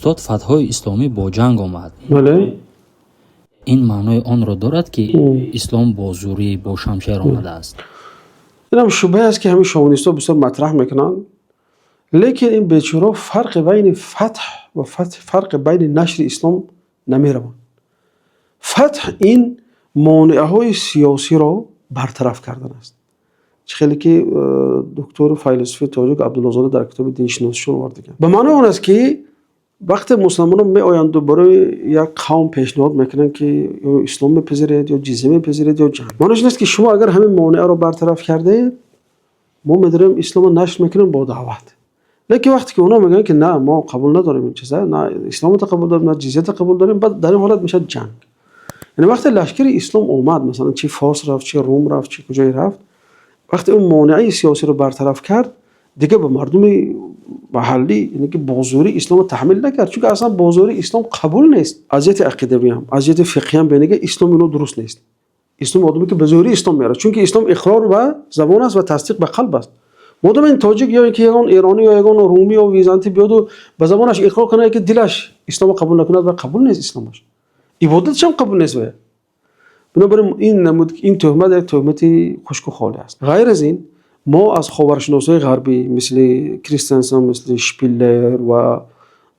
Устод, фатҳҳои исломӣ бо ҷанг омад. Бале. Ин маънои онро дорад, ки ислом бо зӯрӣ, бо шамшер омадааст? Инам шубҳае аст, ки ҳамин шовинистҳо бисёр матраҳ мекунанд, лекин ин бечораҳо фарқи байни фатҳ ва фарқи байни нашри ислом намераванд. Фатҳ ин монеаҳои сиёсиро бартараф кардан аст, чӣ хеле ки доктору файласуфи тоҷик Абдуллозода дар китоби диншиносишон овардаган. Ба маънои он аст, ки вақте мусалмонон меоянду барои як қавм пешниҳод мекунанд, ки ё ислом мепазиред, ё ҷизя мепазиред, ё ҷанг, маънош ин аст, ки шумо агар ҳамин монеаро бартараф кардед, мо медорем исломро нашр мекунем бо даъват. Лекин вақте ки онҳо мегӯянд, ки на, мо қабул надорем ин чиза, на исломро қабул дорем, на ҷизята қабул дорем, баъд дар ин ҳолат мешавад ҷанг. Яъне вақте лашкари ислом омад, масалан, чи Форс рафт, чи Рум рафт, чи куҷое рафт, вақте он монеаи сиёсиро бартараф кард, дигар ба мардуми маҳаллӣ, яъне ки бо зӯрӣ исломро таҳмил накард, чунки аслан бо зӯрӣ ислом қабул нест. Аз ҷиҳати ақидавиам, аз ҷиҳати фиқҳиам бенига исломи инҳо дуруст нест. Ислом одаме ки ба зӯрӣ ислом меорад, чунки ислом иқрор ба забон аст ва тасдиқ ба қалб аст. Модам ин тоҷик ё ин ки ягон эронӣ ё ягон румӣ ё византӣ биёду ба забонаш иқрор кунад, ки дилаш исломро қабул накунад, ва қабул нест исломаш, ибодаташам қабул нест. Вая бинобар ин намуд ин тӯҳмат як тӯҳмати хушку холӣ аст. Ғайр аз ин, мо аз ховаршиносҳои ғарбӣ, мисли Кристенсен, мисли Шпиллер ва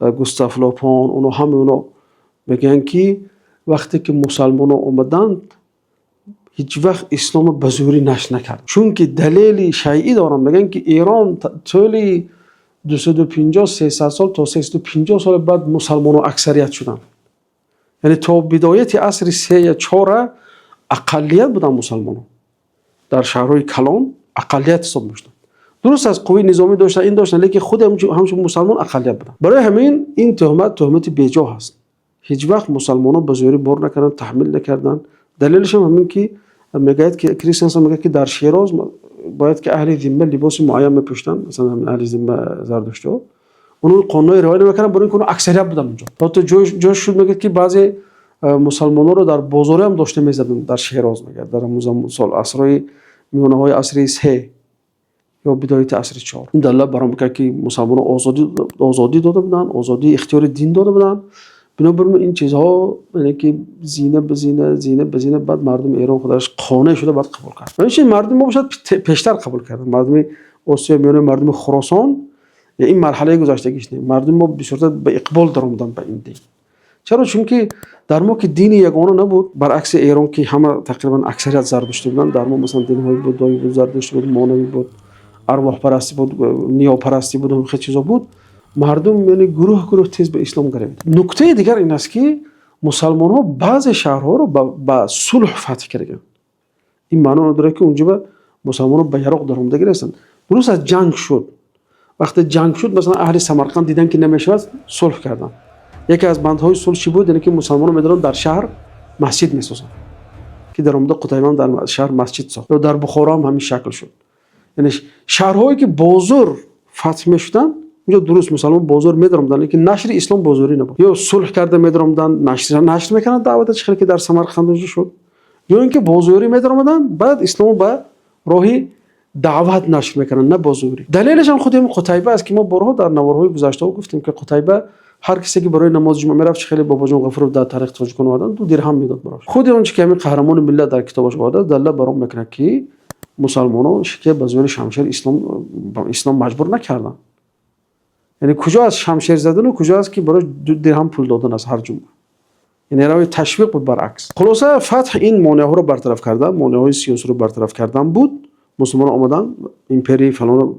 Густав Лопон, онҳо, ҳамаи онҳо мегӯянд, ки вақте ки мусалмонҳо омаданд, ҳеҷ вақт исломро ба зӯрӣ нашр накард, чунки далели шайъӣ доранд. Мегӯянд, ки Эрон тӯли 250, 300 сол, то 350 соли баъд мусалмонҳо аксарият шуданд, яъне то бидояти асри се я чора ақаллият буданд. Мусалмонҳо дар шаҳрҳои калон ақаллият ҳисоб мешуданд. Дуруст аст, қувваи низомӣ доштанд, ин доштанд, лекин худ ҳамчун мусалмон ақаллият буданд. Барои ҳамин ин тӯҳмат тӯҳмати беҷо ҳаст. Ҳеҷ вақт мусалмонон ба зӯрӣ бор накарданд, таҳмил накарданд. Далелашам ҳамин, ки мегӯяд, ки Кристенсен мегӯяд, ки дар Шероз бояд ки аҳли зимма либоси муайян мепӯшиданд, масалан, ҳамин аҳли зимма, зардуштиҳо, онҳо қонунҳои риоя намекарданд, барои ин ки онҳо аксарият буданд онҷо. Ҳатто ҷош шуд, мегӯяд, ки баъзе мусалмононро дар бозорӣ ҳам дошта мезаданд дар Шероз, мегӯяд, дар ҳамон сол, асрҳои миёнаҳои асри се ё бидояти асри чор. Ин далолат бар он мекард, ки мусалмонон озодӣ дода буданд, озодии ихтиёри дин дода буданд. Бинобар ин чизҳо, яъне ки зина ба зина, зина ба зина, баъд мардуми Эрон худаш қонеъ шуда, баъд қабул кард. Ин мардуми мо шояд пештар қабул карданд. Мардуми Осиёи Миёна, мардуми Хуросон ин марҳалаи гузаштагиш не. Мардуми мо бисёртар ба иқбол даромаданд ба ин дин. Чаро? Чунки дар мо ки дини ягона набуд, баръакси Эрон, ки ҳама тақрибан аксарият зардуштӣ буданд, дар мо масалан динҳои буддоӣ буд, зардуштӣ буд, монавӣ буд, арвоҳпарастӣ буд, ниёпарастӣ буд, хеле чизо буд. Мардум яъне гурӯҳ гурӯҳ тез ба ислом гаравид. Нуктаи дигар ин аст, ки мусалмонҳо баъзе шаҳрҳоро ба сулҳ фатҳ кардагианд. Ин маъно дорад, ки унҷо мусалмонҳо ба яроқ даромадагӣ нестанд. Дуруст аст, ҷанг шуд. Вақте ҷанг шуд, масалан, аҳли Самарқанд диданд, ки намешавад, сулҳ карданд. Яке аз бандҳои сулҳ чӣ буд? Яъне ки мусалмонҳо медоранд, дар шаҳр масҷид месозанд, ки дар омада Қутайба дар шаҳр масҷид сохт. Ё дар Бухоро ҳам ҳамин шакл шуд. Яъне шаҳрҳое ки бо зӯр фатҳ мешуданд, унҷо дуруст мусалмон бо зӯр медаромаданд, лекин нашри ислом бо зӯрӣ набуд. Ё сулҳ карда медаромаданд, нашр мекарданд даъвата, чӣ хеле ки дар Самарқанд унҷо шуд, ё ин ки бо зӯрӣ медаромаданд, баъд исломо ба роҳи даъват нашр мекарданд, на бо зӯрӣ. Далелаш ҳам худи ҳамин Қутайба аст, ки мо борҳо дар наворҳои гузаштаҳо гуфтем, ки Қутайба ҳар касе ки барои намози ҷумъа мерафт, чӣ хеле Бобоҷон Ғафуров дар Таърихи тоҷикон оварданд, 2 дирҳам медод барош. Худи он чи ки ҳамин қаҳрамони миллат дар китобаш овардааст, далолат бар он мекунад, ки мусалмонон ки ба зӯри шамшер ислом маҷбур накарданд. Яъне куҷо аст шамшер задану куҷо аст, ки барои 2 дирҳам пул додан аст ҳар ҷумъа? Яъне роҳи ташвиқ буд, баръакс. Хулоса, фатҳ ин монеаҳоро бартараф кардан, монеаҳои сиёсиро бартараф кардан буд. Мусулмонон омаданд, империяи фалонро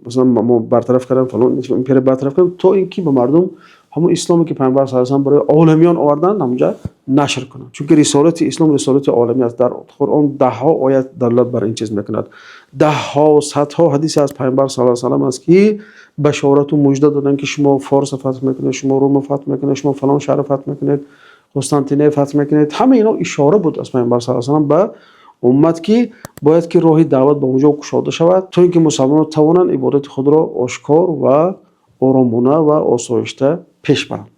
масалан мо бартараф кардам, фалон империя бартараф кардам, то ин ки ба мардум ҳамон исломе, ки Паёмбар саллаллоҳу алайҳи васаллам барои оламиён оварданд, ҳамонҷа нашр кунанд, чунки рисолати ислом рисолати оламӣ аст. Дар Қуръон даҳҳо оят далолат бар ин чиз мекунад, даҳҳо, садҳо ҳадисе аз Паёмбар саллаллоҳу алайҳи васаллам аст, ки башорату мужда доданд, ки шумо Форсро фатҳ мекунед, шумо Румро фатҳ мекунед, шумо фалон шаҳрро фатҳ мекунед, Қустантиния фатҳ мекунед. Ҳама ино ишора буд аз Паёмбар саллаллоҳу алайҳи васаллам ба уммат, ки бояд ки роҳи даъват ба онҷо кушода шавад, то ин ки мусалмонон тавонанд ибодати худро ошкор ва оромона ва осоишта пеш баранд.